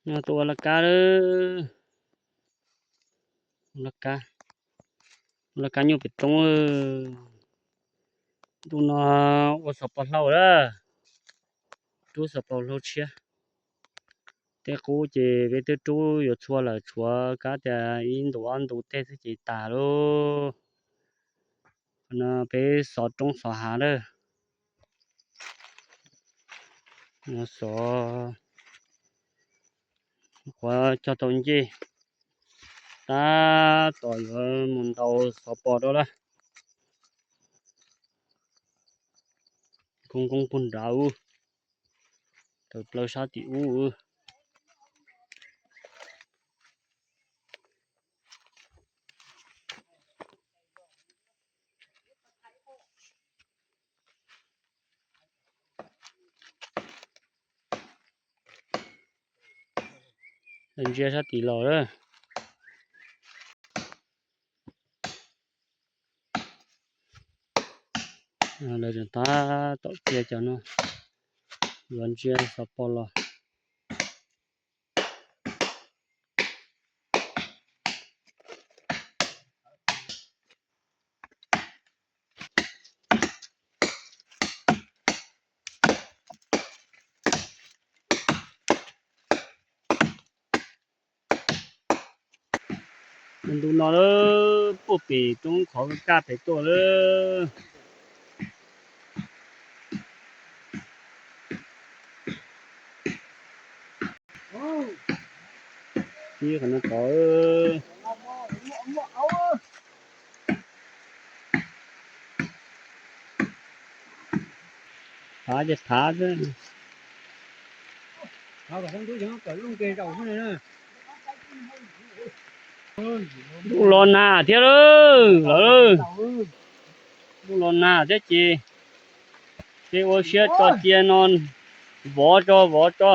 No tuaj ua laj kab lawm. Laj kab, laj kab nyuj pem roob. Ntu no ua xov pos hlau lawm, rub xov pos hlau tshiab. Tej qub ces peb twb rub yuav txhua lawm, tshuav kab tias ib ntu ob ntu tej xwb ces tas lauj. Qhov no peb xov roob xov hav lawm. Xov qhuav cog tau ncej, tab tom yuav mus ntaus xov pos rau lawm. Koob koob puag nrad ub, raws plaws sab tim ub. Ntsia sab tim los lawm. Lawv tseem tab tom cia cov no, yuav ntsia xov pos los. Ntu no lawm, puag pem roob qhov kaj pem tuaj lawm. Ib qhov no tod. Thav ces thav xwb. Ntuj los nag thiab lawm lawv. Ntuj los nag thiab ces peb ua siab tso cia no, vov tso vov tso.